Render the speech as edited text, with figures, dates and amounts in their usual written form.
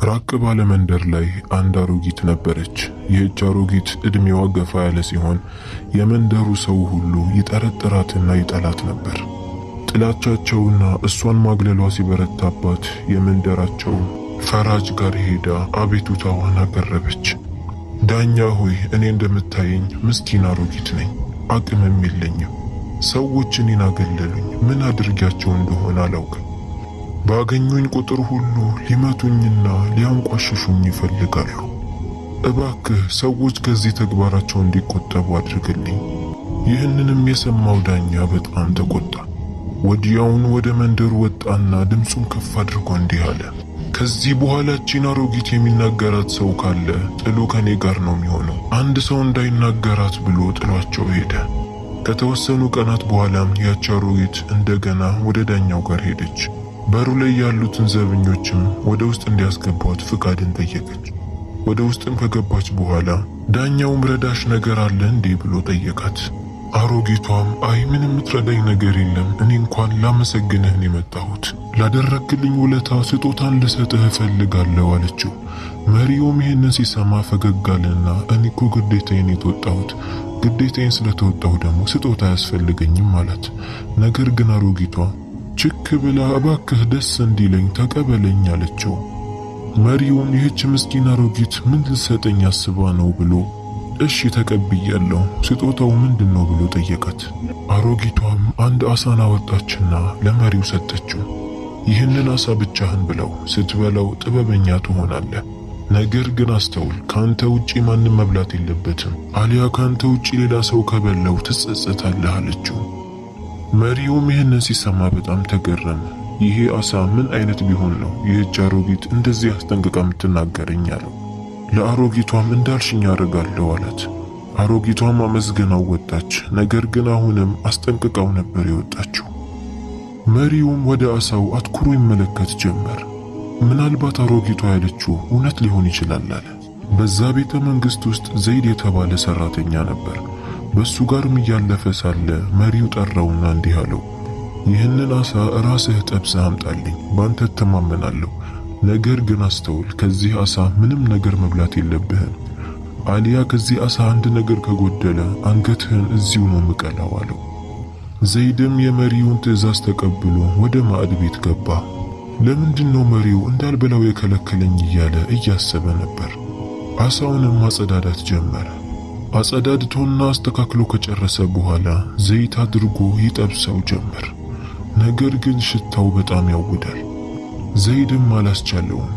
ራቅ ባለ መንደር ላይ አንድ አሮጊት ነበረች። ይህች አሮጊት እድሜዋ ገፋ ያለ ሲሆን የመንደሩ ሰው ሁሉ ይጠረጥራትና ይጠላት ነበር። ጥላቻቸውና እሷን ማግለሏ ሲበረታባት የመንደራቸው ፈራጅ ጋር ሄዳ አቤቱታዋን አቀረበች። ዳኛ ሆይ፣ እኔ እንደምታየኝ ምስኪን አሮጊት ነኝ፣ አቅምም የለኝም። ሰዎች እኔን አገለሉኝ። ምን አድርጊያቸው እንደሆነ አላውቅም። ባገኙኝ ቁጥር ሁሉ ሊመቱኝና ሊያንቋሽሹኝ ይፈልጋሉ። እባክህ ሰዎች ከዚህ ተግባራቸው እንዲቆጠቡ አድርግልኝ። ይህንንም የሰማው ዳኛ በጣም ተቆጣ። ወዲያውኑ ወደ መንደሩ ወጣና ድምፁን ከፍ አድርጎ እንዲህ አለ። ከዚህ በኋላ እቺን አሮጊት የሚናገራት ሰው ካለ ጥሉ ከኔ ጋር ነው የሚሆነው። አንድ ሰው እንዳይናገራት ብሎ ጥሏቸው ሄደ። ከተወሰኑ ቀናት በኋላም ያቺ አሮጊት እንደገና ወደ ዳኛው ጋር ሄደች። በሩ ላይ ያሉትን ዘበኞችም ወደ ውስጥ እንዲያስገቧት ፍቃድን ጠየቀች። ወደ ውስጥም ከገባች በኋላ ዳኛውም ረዳሽ ነገር አለ እንዴ ብሎ ጠየቃት። አሮጊቷም አይ ምንም የምትረዳኝ ነገር የለም፣ እኔ እንኳን ላመሰግንህ ነው የመጣሁት፣ ላደረግልኝ ውለታ ስጦታን ልሰጥህ እፈልጋለሁ አለችው። መሪውም ይህንን ሲሰማ ፈገግ አለና እኔ እኮ ግዴታዬን የተወጣሁት፣ ግዴታዬን ስለተወጣሁ ደግሞ ስጦታ አያስፈልገኝም አላት። ነገር ግን አሮጊቷ ችክ ብላ እባክህ ደስ እንዲለኝ ተቀበለኝ አለችው። መሪውም ይህች ምስኪን አሮጊት ምን ልሰጠኝ አስባ ነው ብሎ እሺ ተቀብያለሁ፣ ስጦታው ምንድን ነው ብሎ ጠየቃት። አሮጊቷም አንድ አሳን አወጣችና ለመሪው ሰጠችው። ይህንን አሳ ብቻህን ብለው፣ ስትበላው ጥበበኛ ትሆናለህ። ነገር ግን አስተውል፣ ካንተ ውጪ ማንም መብላት የለበትም፣ አሊያ ካንተ ውጪ ሌላ ሰው ከበላው ትጸጸታለህ አለችው። መሪውም ይህንን ሲሰማ በጣም ተገረመ። ይሄ አሳ ምን አይነት ቢሆን ነው ይህች አሮጊት እንደዚህ አስጠንቅቃ የምትናገረኝ አለው። ለአሮጊቷም እንዳልሽኝ አደርጋለሁ አላት። አሮጊቷም አመስግናው ወጣች። ነገር ግን አሁንም አስጠንቅቃው ነበር የወጣችው። መሪውም ወደ አሳው አትኩሮ ይመለከት ጀመር። ምናልባት አሮጊቷ ያለችው እውነት ሊሆን ይችላል አለ። በዛ ቤተ መንግስት ውስጥ ዘይድ የተባለ ሰራተኛ ነበር። በሱ ጋርም እያለፈ ሳለ መሪው ጠራውና እንዲህ አለው፣ ይህንን አሳ ራስህ ጠብሰህ አምጣልኝ፣ ባንተ እተማመናለሁ። ነገር ግን አስተውል፣ ከዚህ አሳ ምንም ነገር መብላት የለብህም፣ አሊያ ከዚህ አሳ አንድ ነገር ከጎደለ አንገትህን እዚሁ ነው ምቀላው አለው። ዘይድም የመሪውን ትዕዛዝ ተቀብሎ ወደ ማዕድ ቤት ገባ። ለምንድን ነው መሪው እንዳልበላው የከለከለኝ እያለ እያሰበ ነበር። አሳውንም ማጸዳዳት ጀመረ። አጸዳድቶና አስተካክሎ ከጨረሰ በኋላ ዘይት አድርጎ ይጠብሰው ጀመር። ነገር ግን ሽታው በጣም ያውዳል። ዘይድም አላስቻለውም።